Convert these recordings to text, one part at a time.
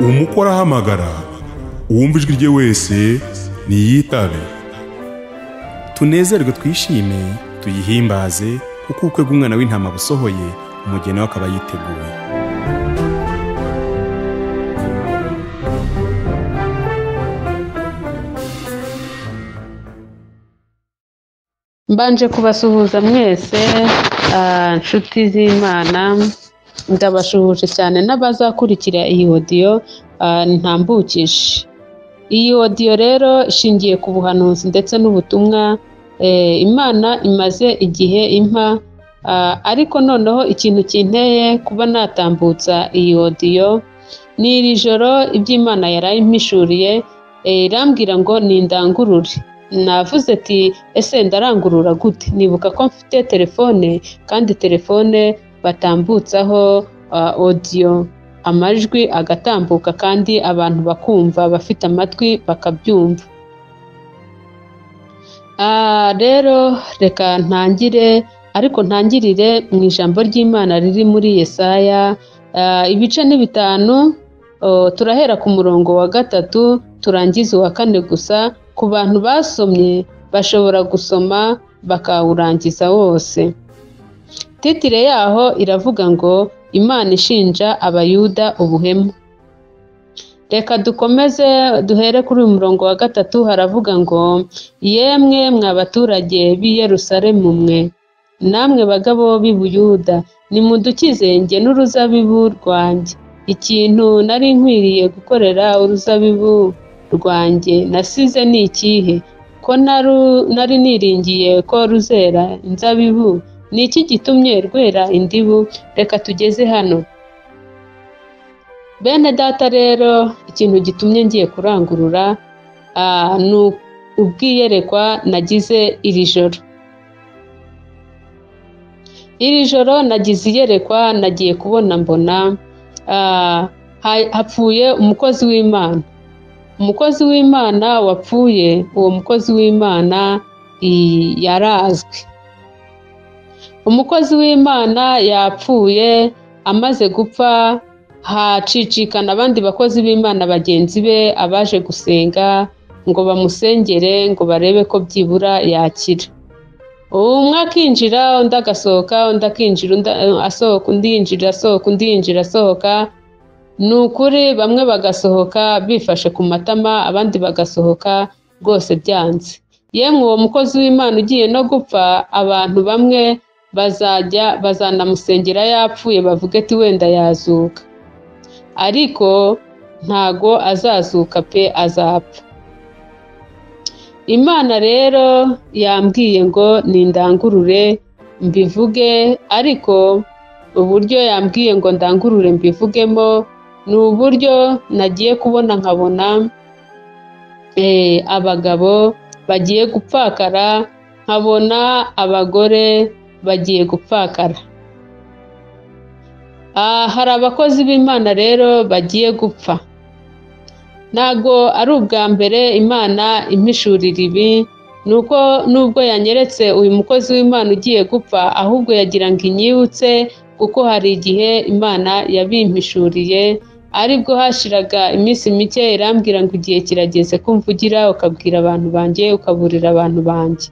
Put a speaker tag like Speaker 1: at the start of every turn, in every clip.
Speaker 1: Umukwe arahamagara, uwumva ijwi rye wese niyitabe. Tunezerwe twishime, tuyihimbaze, kuko ubukwe bw'Umwana w'Intama busohoye, umugeni we akaba yiteguye.
Speaker 2: Mbanje kubasuhuza mwese, nshuti z'Imana, ndabashuhuje cyane n'abazakurikira iyi audio ntambukije. Iyi audio rero ishingiye ku buhanuzi ndetse n'ubutumwa Imana imaze igihe impa, ariko noneho ikintu kinteye kuba natambutsa iyi audio ni iri joro iby'Imana yarayimpishuriye, irambwira ngo nindangurure. Navuze ati ese ndarangurura gute? Nibuka ko mfite telefone, kandi telefone batambutsaho audio, amajwi agatambuka kandi abantu bakumva, bafite amatwi bakabyumva. Rero reka ntangire, ariko ntangirire mu ijambo ry'Imana riri muri Yesaya, ibice ni 5, turahera ku murongo wa 3 turangize uwa 4 gusa. Ku bantu basomye bashobora gusoma bakawurangiza wose. Titire yaho iravuga ngo Imana ishinja Abayuda ubuhemu. Reka dukomeze duhere kuri uyu murongo wa 3, haravuga ngo yemwe mwa baturage b'i Yerusalemu mwe, namwe bagabo b'i Buyuda, nimudukize njye n'uruzabibu rwanjye. Ikintu nari nkwiriye gukorera uruzabibu rwanjye nasize ni ikihe? Ko nari niringiye ko ruzera inzabibu, ni iki gitumye rwera indibu? Reka tugeze hano. Bene data rero, ikintu gitumye ngiye kurangurura ni ubwiyerekwa nagize iri joro. Iri joro nagize iyerekwa, nagiye kubona mbona hapfuye umukozi w'Imana. Umukozi w'Imana wapfuye, uwo mukozi w'Imana yarazwi. Umukozi w'Imana yapfuye, amaze gupfa hacicikana abandi bakozi b'Imana bagenzi be, abaje gusenga ngo bamusengere ngo barebe ko byibura yakira. Umwe akinjira undi agasohoka, undi akinjira undi asohoka, undi yinjira asohoka, undi yinjira asohoka. Ni ukuri bamwe bagasohoka bifashe ku matama, abandi bagasohoka rwose byanze. Yemwe uwo mukozi w'Imana ugiye no gupfa, abantu bamwe bazajya bazanamusengera yapfuye, bavuge ati wenda yazuka, ariko ntago azazuka pe, azapfa. Imana rero yambwiye ngo nindangurure mbivuge, ariko uburyo yambwiye ngo ndangurure mbivugemo ni uburyo nagiye kubona nkabona abagabo bagiye gupfakara, nkabona abagore bagiye gupfakara. Hari abakozi b'Imana rero bagiye gupfa. Ntago ari ubwa mbere Imana impishurira ibi, nuko nubwo yanyeretse uyu mukozi w'Imana ugiye gupfa, ahubwo yagira ngo inyibutse, kuko hari igihe Imana yabimpishuriye, aribwo hashiraga iminsi mike irambwira ngo igihe kirageze ko mvugira, ukabwira abantu banjye, ukaburira abantu banjye.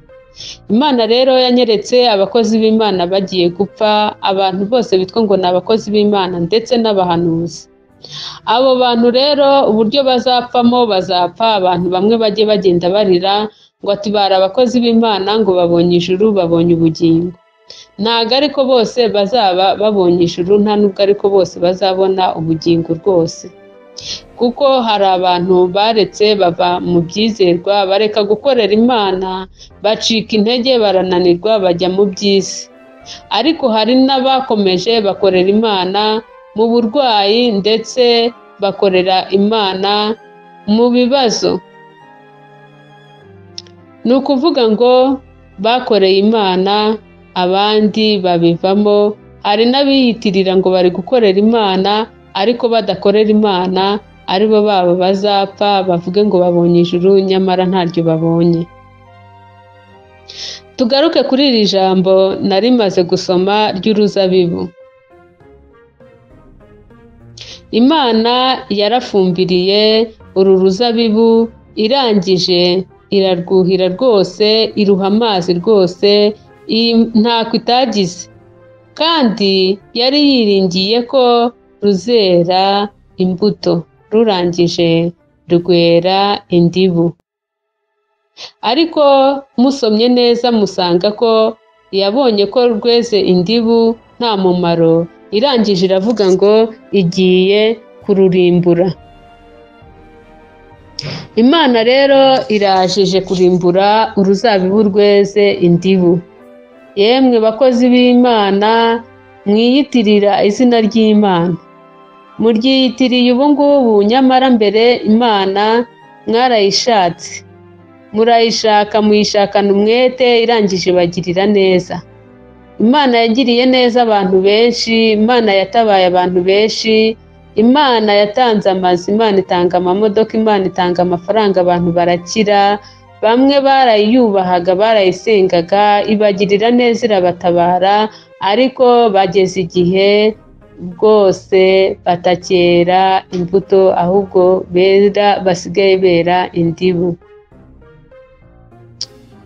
Speaker 2: Imana rero yanyeretse abakozi b'Imana bagiye gupfa, abantu bose bitwa ngo ni abakozi b'Imana ndetse n'abahanuzi. Abo bantu rero uburyo bazapfamo, bazapfa abantu bamwe bajye bagenda barira ngo ati bari abakozi b'Imana, ngo babonye ijuru, babonye ubugingo. Ntago ariko bose bazaba babonye ijuru, nta nubwo ariko bose bazabona ubugingo rwose, kuko hari abantu baretse bava mu byizerwa, bareka gukorera Imana, bacika intege, barananirwa, bajya mu by'isi. Ariko hari n'abakomeje bakorera Imana mu burwayi, ndetse bakorera Imana mu bibazo. Ni ukuvuga ngo bakoreye Imana, abandi babivamo. Hari n'abiyitirira ngo bari gukorera Imana, ariko badakorera Imana, aribo babo bazapfa bavuge ngo babonye ijuru, nyamara ntaryo babonye. Tugaruke kuri iri jambo nari maze gusoma ry'uruzabibu. Imana yarafumbiriye uru ruzabibu, irangije irarwuhira rwose, iruha amazi rwose, ntako itagize, kandi yari yiringiye ko ruzera imbuto, rurangije rwera indibu. Ariko musomye neza musanga ko yabonye ko rweze indibu nta mumaro, irangije iravuga ngo igiye kururimbura. Imana rero irajije kurimbura uruzabibu rweze indibu. Yemwe bakozi b'Imana mwiyitirira izina ry'Imana, muryiyitiriye ubu ngubu, nyamara mbere Imana mwarayishatse, murayishaka, muyishakana umwete, irangije ibagirira neza. Imana yagiriye neza abantu benshi, Imana yatabaye abantu benshi, Imana yatanze amazu, Imana itanga amamodoka, Imana itanga amafaranga, abantu barakira. Bamwe barayubahaga, barayisengaga, ibagirira neza, irabatabara, ariko bageze igihe rwose batakera imbuto, ahubwo bera, basigaye bera indibu.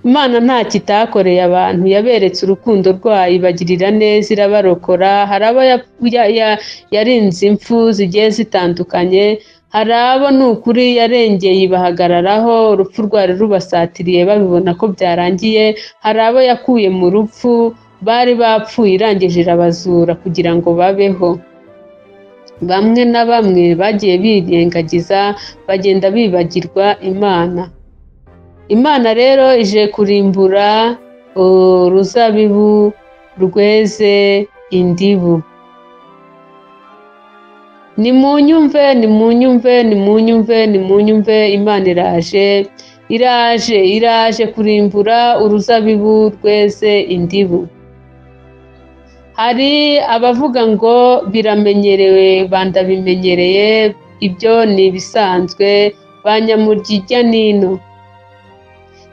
Speaker 2: Imana ntacyo itakoreye abantu, yaberetse urukundo rwayo, ibagirira neza, irabarokora. Hari abo yarinze impfu zigiye zitandukanye, hari abo ni ukuri yarengeye ibahagararaho, urupfu rwari rubasatiriye babibona ko byarangiye, hari abo yakuye mu rupfu bari bapfuye, irangije irabazura kugira ngo babeho. Bamwe na bamwe bagiye birengagiza, bagenda bibagirwa Imana. Imana rero ije kurimbura uruzabibu rweze indibu. Nimunyumve, nimunyumve, nimunyumve, nimunyumve, Imana iraje, iraje, iraje kurimbura uruzabibu rweze indibu. Hari abavuga ngo biramenyerewe, bandabimenyereye, ibyo ni ibisanzwe, banyamurya ijya n'ino.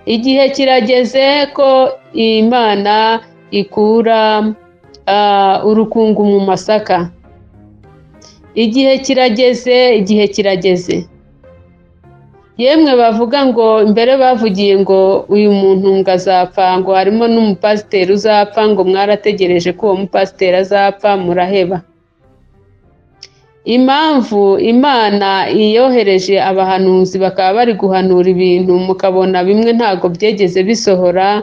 Speaker 2: Igihe kirageze ko Imana ikura urukungu mu masaka. Igihe kirageze, igihe kirageze. Yemwe bavuga ngo mbere bavugiye ngo uyu muntu ngo azapfa, ngo harimo n'umupasiteri uzapfa, ngo mwarategereje ko uwo mupasiteri azapfa, muraheba. Impamvu Imana iyohereje abahanuzi bakaba bari guhanura ibintu mukabona bimwe ntago byegeze bisohora,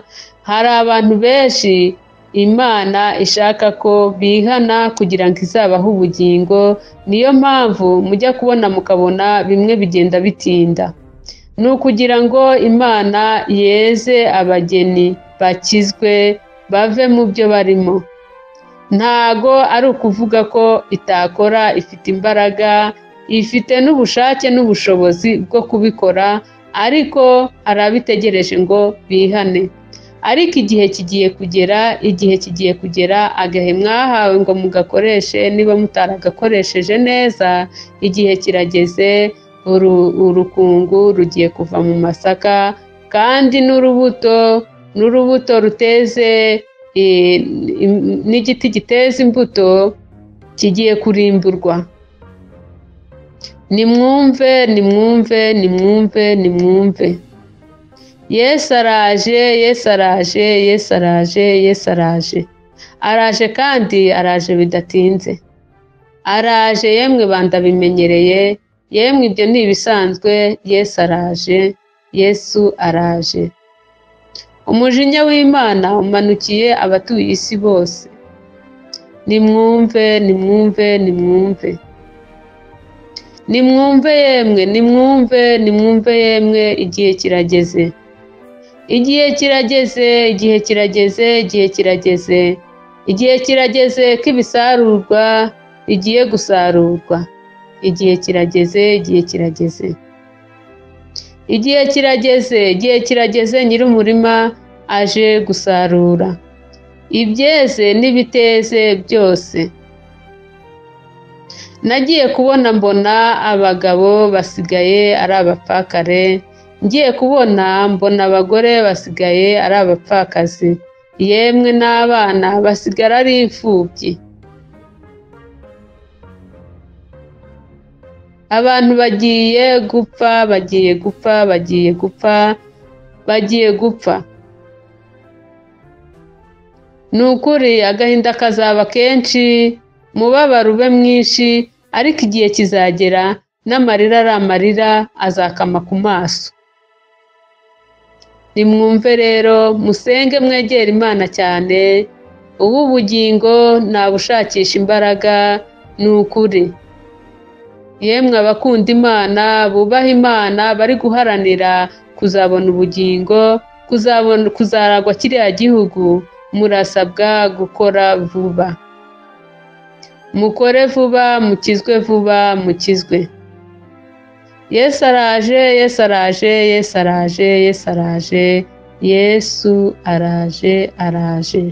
Speaker 2: hari abantu benshi Imana ishaka ko bihana kugira ngo izabahe ubugingo, niyo mpamvu mujya kubona mukabona bimwe bigenda bitinda. Ni ukugira ngo Imana yeze abageni bakizwe bave mu byo barimo. Ntago ari ukuvuga ko itakora, ifite imbaraga, ifite n'ubushake n'ubushobozi bwo kubikora, ariko hari abitegereje ngo bihane. Ariko igihe kigiye kugera, igihe kigiye kugera, agahe mwahawe ngo mugakoreshe, niba mutaragakoresheje neza, igihe kirageze, urukungu rugiye kuva mu masaka, kandi n'urubuto ruteze, n'igiti giteza imbuto kigiye kurimburwa. Nimwumve, nimwumve, nimwumve, nimwumve. Yesu araje, Yesu araje, Yesu araje, Yesu araje. Araje kandi araje bidatinze. Araje, yemwe bandabimenyereye, yemwe ibyo ni ibisanzwe, Yesu araje, Yesu araje. Umujinya w'Imana umanukiye abatuye isi bose. Nimwumve, nimwumve, nimwumve. Nimwumve yemwe, nimwumve, nimwumve yemwe, igihe kirageze. Igihe kirageze, igihe kirageze, igihe kirageze. Igihe kirageze ko ibisarurwa bigiye gusarurwa. Igihe kirageze, igihe kirageze. Igihe kirageze, igihe kirageze, nyir'umurima aje gusarura ibyeze n'ibiteze byose. Nagiye kubona mbona abagabo basigaye ari abapfakare, ngiye kubona mbona abagore basigaye ari abapfakazi, yemwe n'abana basigara ari imfubyi. Abantu bagiye gupfa, bagiye gupfa, bagiye gupfa, bagiye gupfa. Ni ukuri agahinda kazaba kenshi, umubabaro ube mwinshi, ariko igihe kizagera n'amarira ari amarira azakama ku maso. Nimwumve rero, musenge mwegere Imana cyane, ubu bugingo nabushakisha imbaraga, ni ukuri. Yemwe abakunda Imana, bubaha Imana, bari guharanira kuzabona ubugingo, kuzaragwa kiriya gihugu, murasabwa gukora vuba. Mukore vuba, mukizwe vuba, mukizwe. Yesu araje, Yesu araje, Yesu araje, Yesu araje, Yesu araje, araje.